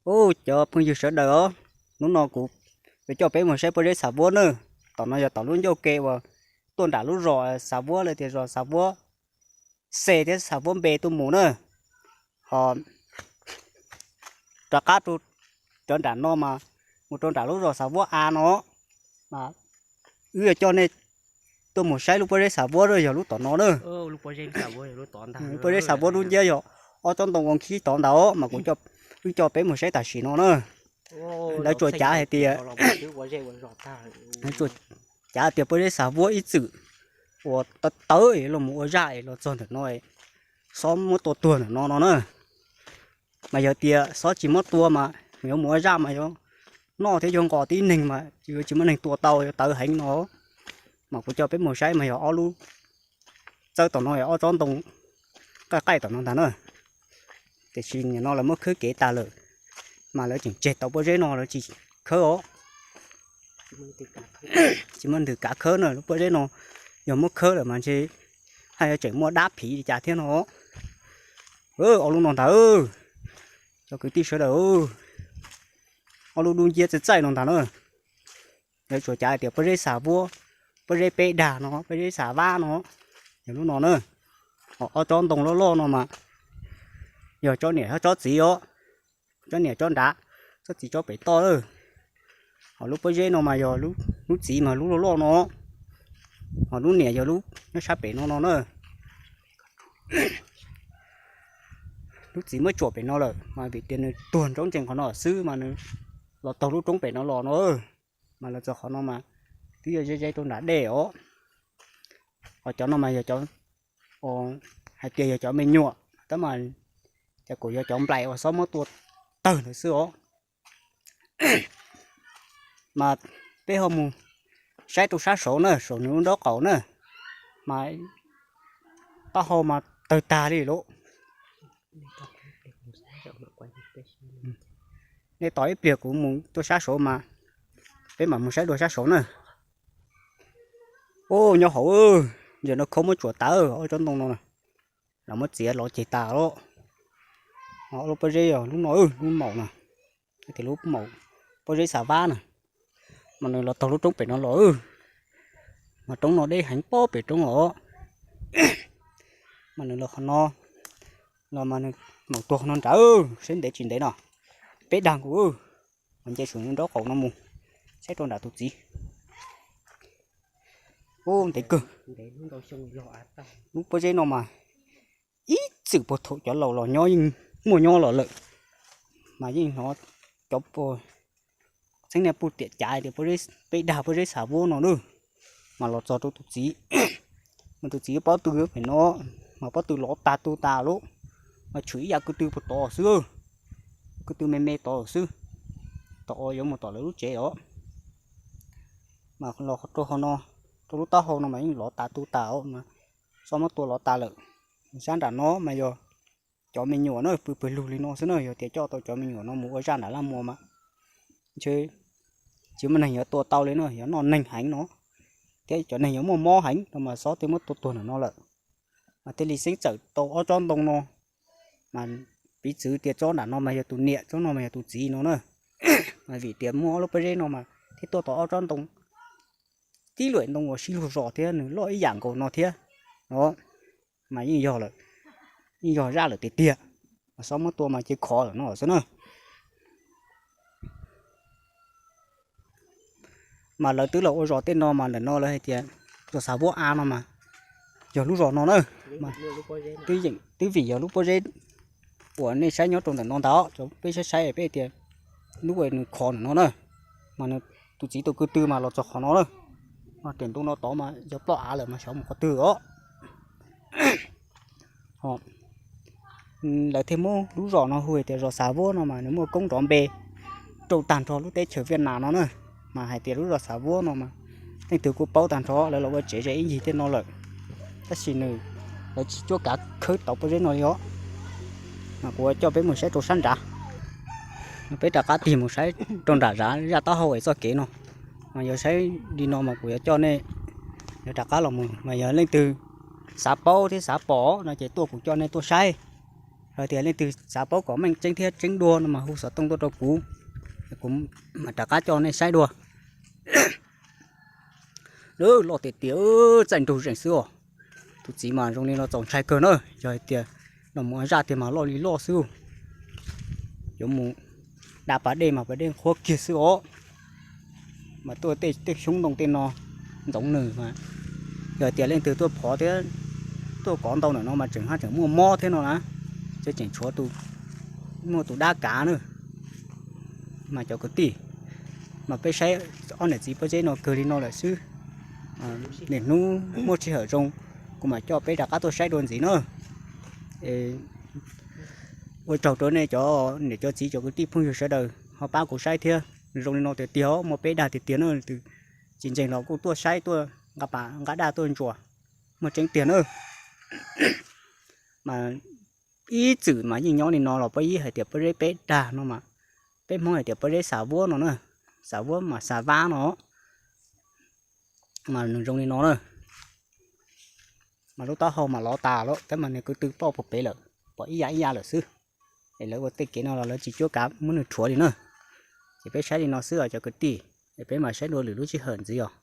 Ub, cov phooj ywg sawv daws os, hnub no kuv yuav coj peb mus saib pob zeb xav vuab na. Tom no yog tom lub ncauj ke uas tuaj nram lub zos xav vuab los tias zos xav vuab C thiab xav vuab B tuaj mus na. Ho rov qab rau cov nram no mas mus rau nram lub zos xav vuab A no mas wb yuav coj nej tuaj mus saib lub pob zeb xav vuab yog lub tom no na. Pob zeb xav vuab dub nciab yog ob tsob ntoo ua nkhib tod ntag os, mas kuv wb coj peb mus saib tam sim no na. Lawv tsuas cav hais tias, tsuas cav tias pob zeb xav vuab ib txwm uas tawv tawv es los mus ua zaj es los txog ntawm no, xob muab tua tuag ntawm no no na. Mas yog tias xob tsis muab tua mas yuav mus ua zaj mas yuav noj thiab yuav nqos tib neeg mas yuav tsis muaj neeg tua tau, yuav tawv heev no. Mas kuv coj peb mus saib mas yog ob lub, txawb tom no yog ob tsob ntoo qaij qaij tom no ntag na. Tiam sis nim no lawv muab khawb kev tas lawm, mas lawv tseem tseg tau pob zeb no lawv tsis khawb os. Tsis muaj leej twg kav khawb na, lub pob zeb no yog muab khawb lawm mas ntshe haj yog tseem muaj dab phim li cas thiab no. Ob lub no ntag, cov kwv tij sawv daws, ob lub dub nciab txaij txaij no ntag na. Lawv tsuas cav hais tias pob zeb xav vuab, pob zeb peb dag no, pob zeb xav vab no, yog lub no na. Ho ob tsob ntoo loj loj no mas yog tsob niam thiab tsob txiv os, tsob niam tsob nrad, tsob txiv tsob pem toj. Ho lub pob zeb no mas yog lub txiv mas lub loj loj no, ho lub niam yog lub nyob sab pem no no na. Lub txiv muab tsuam pem no lawm mas vim tias nws tuag nroo ntsees qhov no xwb mas nws los taug lub roob pem no los no. Mas los txog qhov no mas twb yog ze ze rau nram dej os. Ho cov no mas yog cov, hais tias yog cov me nyuam tab mas ces kuj yog cov nplaim uas xob muab tua tawg ntawd xwb os. Mas peb ho mus saib rau sab saud na, saum nws lub nraub qaum na, mas taub hau mas tawg tag li lauj. Nej tos ib pliag kuv mus tuaj sab saud mas peb mam mus saib dua sab saud na. Ub, nyob hauv, ntses no khaub muab tsuam tas ob tsob ntoo no, los muab txiav los ceg tas lawm. Lub pob zeb yog lub no, lub maum na, tias lub maum pob zeb xav vab na, mas nws los taug lub roob pem no los, mas roob no deb heev pob pem roob os. Mas nws los qhov no, los mas nws maum tuag qhov no nrad, saib ntev tsis ntev no, peb dag nkaus. Mas nce saum nws nraub qaum no mus saib rau nram tus txiv. Ub, ntev kawg. Lub pob zeb no mas ib txwm puag thaum cov laus los nyob yeej muaj nyob los lawm, mas yeej hnov cov txheeb niaj pug tiam cav tias peb dag pob zeb xav vuab no na. Mas los txog rau tus txiv, mas tus txiv pob tw pem no, mas pob tw lov tas tu tas lauj, mas tshwm ib yam ko tw puag tod xwb, ko tw me me tod xwb, tom uas yuav mus tom lawv lub tsev os. Mas los rau qhov no, rau lub taub hau no mas yeej lov tas tu tas os, mas xob muab tua lov tas lawm. Sab nram no mas yog cov me nyuam na, pw pawg lug li no xwb na, yog tias coj tau cov me nyuam no mus ua zaj nram laj muas mas ntshe tsis muaj neeg yuav tua tau li no, yuav noj neeg heev no, thiab cov neeg yuav muaj mob heev no mas xob thiaj muab tua tuag nram no lawm. Mas thiaj li xeeb txawm tau ob tsob ntoo no, mas piv txwv tias tsob nram no mas yog tus niam, tsob no mas yog tus txiv no na. Mas vim tias muaj ob lub pob zeb no mas thiaj tuaj tau ob tsob ntoo, tib luam ntoo uas sib luag zos thiab nws loj ib yam nkaus no thiab no, mas yeej yog lawm, yeej yog zaj lawm tiag tiag. Mas xob muab tua mas cia khov lawm no xwb na. Mas lawv twb los ua zos tej no mas ntawm no lawv hais tias zos Xav Vuab A no mas yog lub zos no na. Twb vim yog lub pob zeb uas nej saib nyob rau ntawm no ntag, peb saib saib peb tias lub uas nws khov ntawm no na, mas nws tus txiv tus ko tw mas los txog qhov no na, mas riam ntoo no tod mas yog ploj av lawm mas xyov mus qhov twg os. Lawv thiaj muab lub zos no hu tias zos Xav Vuab no mas nws muaj koob nrov npe rau tag nrho lub teb chaws Viaj Nam no na. Mas hais tias lub zos Xav Vuab no mas leej twg kuj paub tag nrho, lawv los ua tsev ze ib ncig tej no lawm, tab sis nws, lawv tsis cuab kav khawb tau pob zeb no li os. Mas kuv coj peb mus saib rau sab nrad, peb rov qab tig mus saib rau nram zaj taub hau es txoj kev no. Mas yog saib li no mas kuv yuav coj nej, yuav rov qab los mus, mas yog leej twg xav paub thiab xav pom no ces tuaj kuv coj nej tuaj saib. Yog tias leej twg xav paub kom meej tseeb thiab tseeb dua no mas hu xov tooj tuaj rau kuv, kuv mam rov qab coj nej saib dua. Loj tiag tiag, txaij nraug zeeg xwb os. Tus txiv mas zoo li no txaus ntshai kawg na, yog hais tias los mus zaj tiag mas loj li loj xwb. Yuav mus da pas dej mas pas dej qhuav kiag xwb os. Mas tuaj tej xyoob ntoo tej no ntxoov nws mas, yog tias leej twg tuaj phov thiab tuaj kov ntau ntawm no mas tseem haj tseem muaj mob thiab no na, thiab tseem tshuav muaj tus dab kav na. Mas cov kwv tij, mas peb saib ob niam txiv pob zeb no kawg li no lawm xwb. Niaj hnub muaj sij hawm zoo, kuv mam coj peb rov qab tuaj saib dua ntxiv na. Ua tsaug rau nej cov niam cov txiv cov kwv tij phooj ywg sawv daws ho pab kuv saib thiab. Zoo li no tiag tiag, muaj peb dag tiag tiag na, tsis ntseeg los kuj tuaj saib tuaj nqa pas nqa daj tuaj ntsuas, muaj tseeb tiag na. Mas ib txwm mas yeej nyob li no los peb ib hais tias pob zeb peb dag no mas, peb Hmoob hais tias pob zeb xav vuab no na, xav vuab mas xav vab no. Mas nws zoo li no na, mas lub taub hau mas lov tas lawm thiab mas nws kwv tw pauj puag pem lawm, pom ib yav ib yav lawm xwb. Es lawv ua tej kev no los lawv tsis cuab kav muab nws rhuav li na. Ces peb saib li no xwb os cov kwv tij, es peb mam saib dua lwm lub sij hawm ntxiv os.